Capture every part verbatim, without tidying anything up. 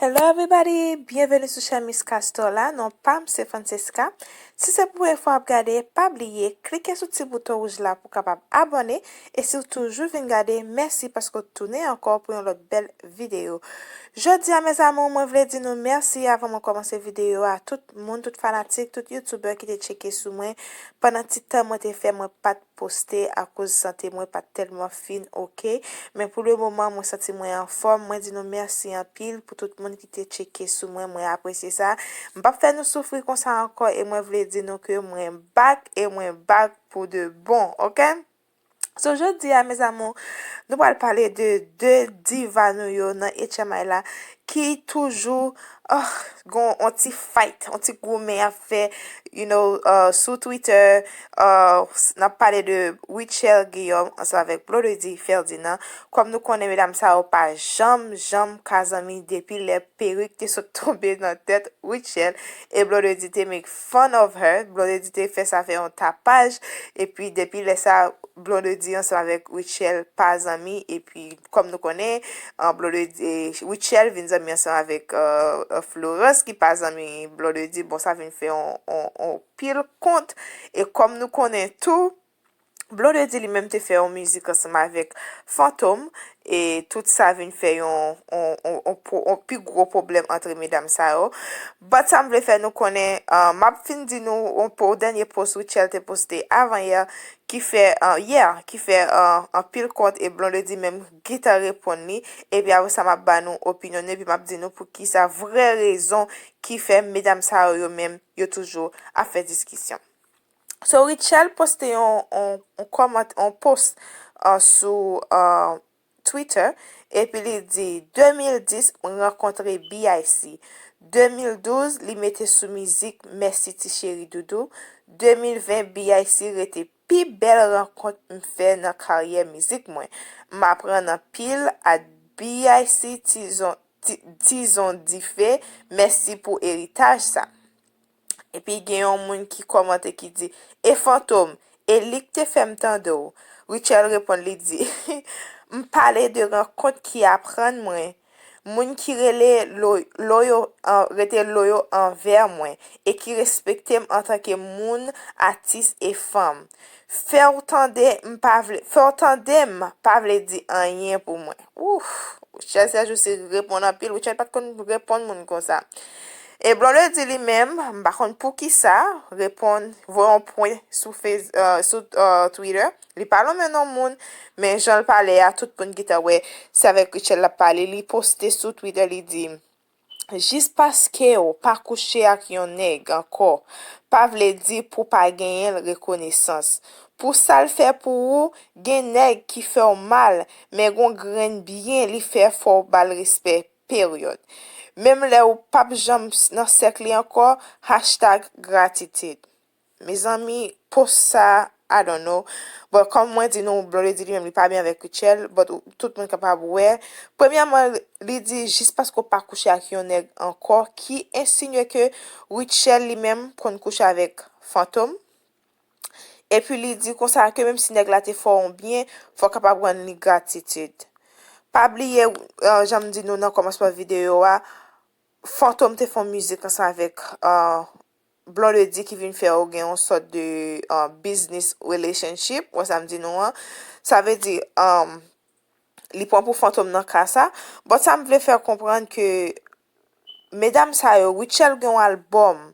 Hello everybody, byenveni sou channel Miss Castor la, non pa m se Francesca. Si se pou premye fwa w ap gade, pa bliye klike sou ti bouton wouj la pou w kapab abòne, e si w toujou vin gade, mèsi paske w tounen ankò pou yon lòt bèl videyo. Jodi a mes amours, mwen vle di nou mèsi avan mwen kòmanse videyo a, tout moun, tout fanatik, tout youtubeur ki te tcheke sou mwen pandan ti tan mwen te fè mwen pa t poste akoz sante mwen pa t tèlman fin oke. Men pou le moman, mwen santi mwen anfòm. Mwen di nou mèsi anpil pou tout moun ki te tcheke sou mwen. Mwen apresye sa. M p ap fè nou soufri konsa ankò e mwen vle di nou ke mwen back e mwen back pou de bon, oke? So, jodi a, mes amours, nou pral pale de de diva nou yo nan H M I la ki toujou, oh, gon on ti fight, on ti goumen ap fè, you know, uh, sou Twitter, uh, s- n ap pale de Rutshelle Guillaume ansanm avèk Blondedy Ferdinand. Kòm nou konnen, medam sa yo pa janm, janm ka zanmi depi lè perik te sot tonbe nan tèt Rutshelle e Blondedy te make fun of her. Blondedy te fè sa fè yon tapaj, epi depi lè sa, Blondedy ansanm avèk Rutshelle pa zanmi, epi kòm nou konnen, uh, Blondedy, Rutshelle vin zanmi ansanm avèk uh, uh, Florence ki pa zanmi Blondedy. Bon, sa vin fè on, on, on pil kont, e kòm nou konnen tou, Blondedy li menm te fè yon mizik ansanm avèk Fantom, e tout sa vin fè yon, on, on, on, pro- on pi gwo pwoblèm antre medam sa yo. But sa m vle fè nou konnen, uh, m ap fin di nou on po- dènye post Rutshelle te poste avan yè, ki fè, uh, yè, ki fè uh, anpil kont e Blondedy menm gentan reponn li. Epi apre sa, m ap ba nou opinyon nou, epi m ap di nou pou ki sa vrè rezon ki fè medam sa yo, yo menm, yo toujou ap fè diskisyon. So, Rutshelle poste yon, yon, yon kòmant, yon post uh, sou uh, Twitter, epi li di, de mil dis, mwen rankontre B I C. De mil douz, li mete sou mizik Mèsi Ti Cheri Doudou. De mil ven, B I C rete pi bèl rankont m fè nan karyè mizik mwen. M aprann anpil at B I C Tizon, Ti- Tizon Dife. Mèsi pou eritaj sa. Epi gen yon moun ki kòmante ki di, e Fantom, e li k te fè m tande w. Rutshelle reponn li di, m pale de rankont ki aprann mwen, moun ki rele lo- loyo, an- rete loyo anvè mwen e ki respekte m antanke moun, atis e fanm. Fè w tande m pa vle, fè w tande m pa vle di anyen pou mwen. Ouf, Rutshelle Serge osi reponn anpil. Rutshelle pa t konn reponn moun konsa. E Blondedy li menm, m pa konn poukisa, reponn, voye yon pwen sou Face, uh, sou uh, Twitter. Li pa lonmen non moun, men jan l pale a, tout moun gentan wè se avèk Rutshelle l ap pale. Li poste sou Twitter, li di, jis paske w pa kouche ak yon nèg ankò, pa vle di pou pa genyen l rekonesans. Pou sa l fè pou ou, gen nèg ki fè w mal, men gon grenn byen li fè fò w ba l respè. Peryòd. Menm lè ou p ap janm nan sèk li ankò, hashtag gratitid. Mezanmi, post sa, I don't know. Bon, kòm mwen di nou, Blondedy li menm li pa byen avèk Rutshelle, but tout moun kapab wè. Premyèman, li di jis paske w pa kouche ak yon nèg ankò, ki ensinye ke Rutshelle li menm konn kouche avèk Fantom. Epi li di konsa ke menm si nèg la te fè w yon byen, fò w kapab rann li gratitid. Pa bliye, uh, jan m di nou nan kòmansman videyo a, Fantom te fè yon mizik ansanm avèk uh, Blondedy ki vin fè yo gen yon sòt de uh, business relationship, wè sa m di nou an. Sa vle di, um, li pran pou Fantom nan ka sa. But sa m vle fè konprann ke medam sa yo, Rutshelle gen yon albòm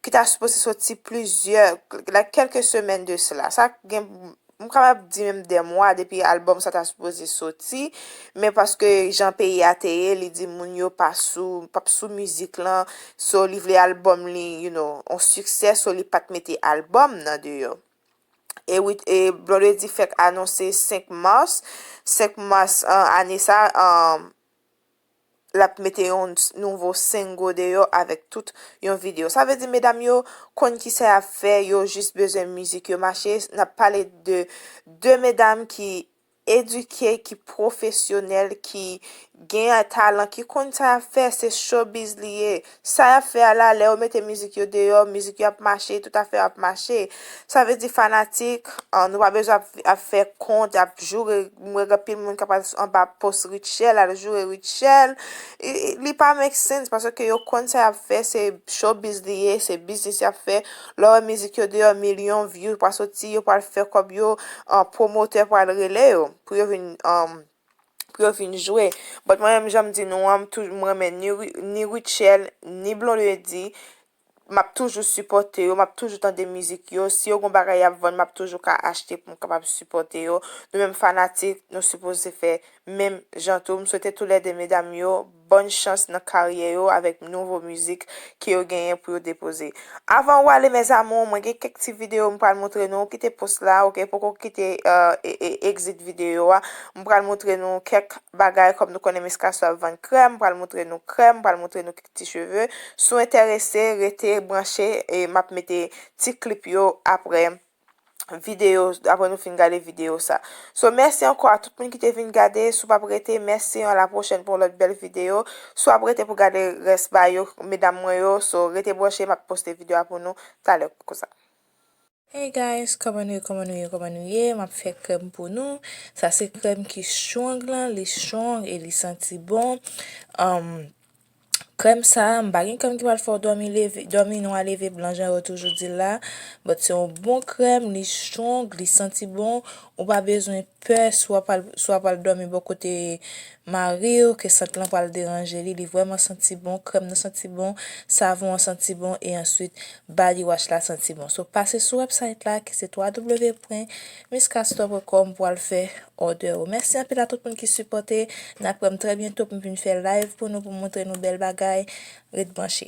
ki ta sipoze soti plizyè, like, kèlke semèn de sela. Sa gen, m kapab di menm de mwa depi albòm sa ta sipoze soti, men paske jan peyi a te ye, li di moun yo pa sou, p ap sou mizik lan, so li vle albòm li, you know, on siksè, so li pa t mete albòm nan deyò. E wi, e Blondedy fèk anonse senk mas, senk mas uh, ane sa, um, l ap mete yon s- nouvo single deyò avèk tout yon videyo. Sa vle di medam yo konn kisa y ap fè, yo jis bezwen mizik yo mache. N ap pale de de medam ki edike, ki pwofesyonèl, ki gen talan, ki konn sa y ap fè, se showbiz li ye. Sa y ap fè a la, lè yo mete mizik yo deyò, mizik yo ap mache, tout afè yo ap mache. Sa vle di fanatik, an, nou pa bezwen ap, ap fè kont, ap joure. M wè gen anpil moun k ap al anba post Rutshelle, al joure Rutshelle. I- i- Li pa make sense, paske yo konn sa y ap fè, se showbiz li ye, se biznis y ap fè. Lè w wè mizik yo deyò, milyon view pral soti, yo pral fè kòb yo, an, pwomotè pral rele yo pou yo vin, an, pou yo vin jwe. But mwen menm, jan m di nou an, m toujou, m renmen ni, Ru- ni Rutshelle, ni Blondedy. M ap toujou sipòte yo, m ap toujou tande mizik yo. Si yo gon bagay y ap vann, m ap toujou ka achte pou m kapab sipòte yo. Nou menm fanatik, nou sipoze fè menm jan tou. M swete toulède medam yo bòn chans nan karyè yo avèk nouvo mizik ke yo genyen pou yo depoze. Avan ou ale, mes amours, mwen gen kèk ti videyo m pral montre nou. Kite post la, oke? Poko kite, euh, e- e- exit videyo a. M pral montre nou kèk bagay, kòm nou konnen Miss Castro ap vann krèm, m pral montre nou krèm, m pral montre nou kèk ti cheve. Si w enterese, rete branche e m ap mete ti klip yo apre videyo, apre nou fin gade videyo sa. So, mèsi ankò a tout moun ki te vin gade. Si w p ap rete, mèsi, a la pwochèn pou yon lòt bèl videyo. Si w ap rete pou gade rès ba yo, medam mwen yo, so, rete branche, m ap poste videyo a pou nou talè konsa. Hey guys, kòman nou ye, kòman nou ye, kòman nou ye? M ap fè krèm pou nou. Sa se krèm ki strong lan, li strong e li santi bon. Um, krèm sa, m pa gen krèm ki pral fè w dòmi leve, dòmi nwa leve blan jan yo toujou di l la. But se yon bon krèm, li strong, li santi bon. Ou pa bezwen pè si w ap al, si w ap al dòmi bò kote mari w, ke sant lan pral deranje li. Li vrèman santi bon, krèm nan santi bon, savon an santi bon, e answit body wash la santi bon. So, pase sou website la, ki se w w w pwen miss castro pwen com pou al fè òdè ou. Mèsi anpil a tout moun ki sipòte. N ap wè m trè byento pou m vin fè live pou nou, pou m montre nou bèl bagay. Ret branche.